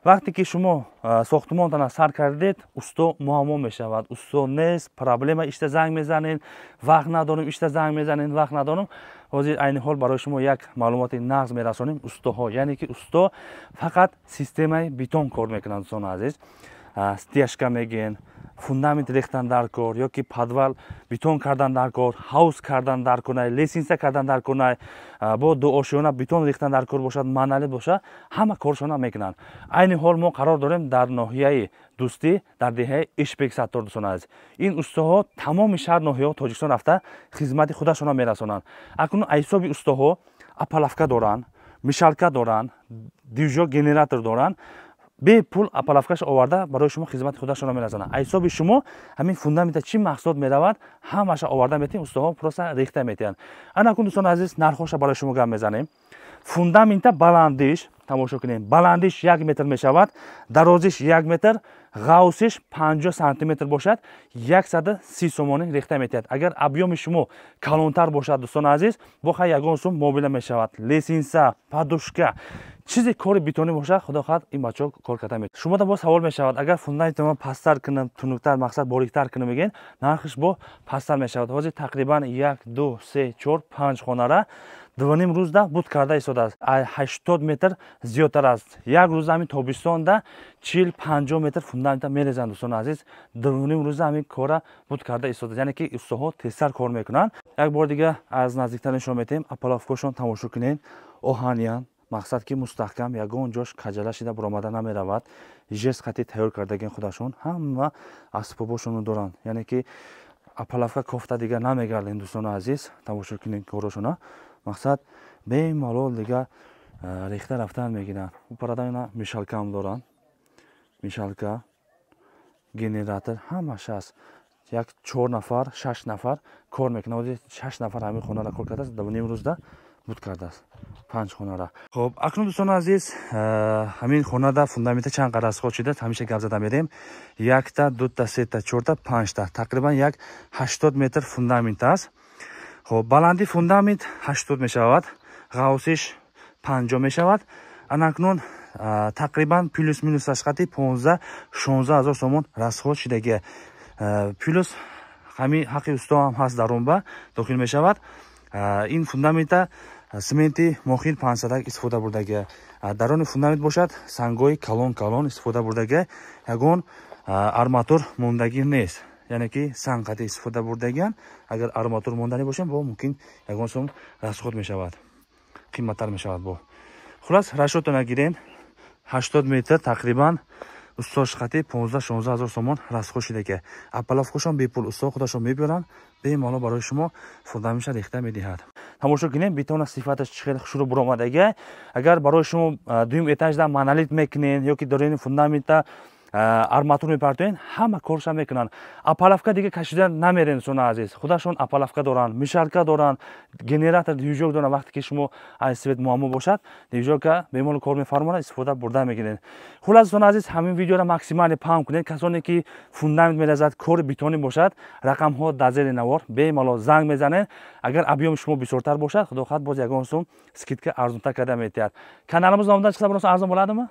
Вақте ки шумо сохтумонтона сар кардед, усто муаммо мешавад. Усто нест, проблема, ишта занг мезанед, вақт надорем, ишта занг мезанед, вақт надорам. Ҳозир айни ҳол барои шумо як маълумоти нағз мерасонем. Устоҳо, яъне ки усто фақат системаи бетон кор мекунанд, дӯстони азиз. Стяжка мегӯен, фундамент рехтан дар кор ё ки подвал бетон кардан дар кор, ҳавз кардан дар кор, лестница кардан дар кор, бо дуошёна бетон рехтан дар кор бошад, монолит бошад, ҳама коршона мекунанд. Айни ҳол мо қарор дорем дар ноҳияи Дӯстӣ, дар деҳаи Ишбек Саттор. Дӯстони азиз, ин устоҳо тамоми шаҳр, ноҳияҳо Тоҷикистон рафта, хизмати худашонро мерасонанд. Акнун ҳисоби устоҳо опалубка доранд, мешалка доранд, движок, генератор доранд. Бепул опалубкаш оварда, барои шумо хизмати худашонро мерасонанд. Ҳисоби шумо ҳамин фундамента чӣ маҳсулот меравад, ҳамаша оварда метиҳем, устоҳо просто рехта метиҳанд. Ана акун, дӯстони азиз, нархоша барои шумо гап мезанем. Фундамента баландиш тамошо кунем: баландиш 1 метр мешавад, дарозиш 1 метр, ғавсиш 50 сантиметр бошад, 130 сомонӣ рехта метиҳад. Агар объёми шумо калонтар бошад, дӯстони азиз, бо хай ягон сум мобила мешавад. Лестница, подушка, чизе кори бетонӣ бошад, худо хоҳад, ин бачаҳо кор карда метавонад. Шумода боз савол мешавад: агар фундаментро пасттар кунам, тунуктар, мақсад, бориктар кунам, мегӯен, нархиш бо пасттар мешавад. Ҳозир тақрибан як, ду, се, чор, панҷ хонара 2,5 рӯзда буд карда истодааст. 80 метр зиёдтар аст. Як рӯза ҳамин тобистонда 40-50 метр фундамента мерезанд, дӯстони азиз. 2,5 рӯза ҳамин кора буд карда истодааст, яъне ки устоҳо тезтар кор мекунанд. Як бор дига аз наздиктар нишон метиҳем. Опалубкошон тамошо кунед, оҳаниянд, мақсад ки мустаҳкам, ягон ҷош каҷала шида буромада намеравад. Жест хати тайёр кардагин, худашон ҳама асбобошонро доранд, яъне ки опалубка кофта дига намегардем. Дӯстони азиз, тамошо кунед корошона, мақсад, бемалол дига рехта рафтан мегиранд. Парада мешалкаам доранд, мешалка, генератор, ҳамаш аст. Як чор нафар, шаш нафар кор мекунад. Шаш нафар ҳамин хонара кор кардааст, 2,5 рӯзда буд кардааст панҷ хонара. Хоб, акнун, дӯстони азиз, ҳамин хонада фундамента чанд қадр расход шудааст, ҳамеша гап зада мерем. Якта, дута, сета, чорта, панҷта, тақрибан як 80 метр фундамент аст. Хоб, баланди фундамент 80 мешавад, ғавсиш 50 мешавад. Анакнун тақрибан плюс минус ашқати 15-16 ҳазор сомон расход шудагия. Плюс ҳамин ҳаққи усто ҳам ҳаст, дарунба дохил мешавад. Ин фундамента сименти мохир пансадак истифода бурдагия. Дарони фундамент бошад, сангҳои калон калон истифода бурдагия, ягон арматур мондагӣ нест, яъне ки санг қати истифода бурдагиян. Агар арматур монданӣ бошем, бо мумкин ягон сум расход мешавад, қиматтар мешавад. Бо хулас, расчётона гирен, 80 метр тақрибан устош қати 15-16 ҳазор сомон расход шудагия. Опалубкошон бепул, усто худашон мебиёранд, бемалол барои шумо фундаментша рехта медиҳад. Тамошо кунем бетона сифаташ чӣ хел хушрӯ буромадагия. Агар барои шумо дуюм этажда монолит мекунен ё ки дорени фундамента арматур мепартоен, ҳама корша мекунанд. Опалубка дига кашида намерен, дӯстони азиз, худашон опалубка доранд, мешалка доранд, генератор, движок доранд. Вақте ки шумо аз свет муаммо бошад, движока бемалол кор мефармонад, истифода бурда мегиред. Хулас, дӯстони азиз, ҳамин видеоро максимально паҳн кунед. Касоне ки фундамент мерезад, кори бетонӣ бошад, рақамҳо дар зери навор, бемалол занг мезанед. Агар объёми шумо бисёртар бошад, худо хоҳад, боз ягон сум скидка, арзонтар карда метиҳад. Каналамоз номидан чиқса, бирон арзон боладими?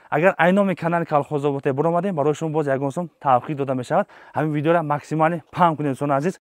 Агар айноми канали Калхозоботе буромадем, барои шумо боз ягон сум тавфиқ дода мешавад. Ҳамин видеоро максимально паҳн кунед, дӯстони азиз.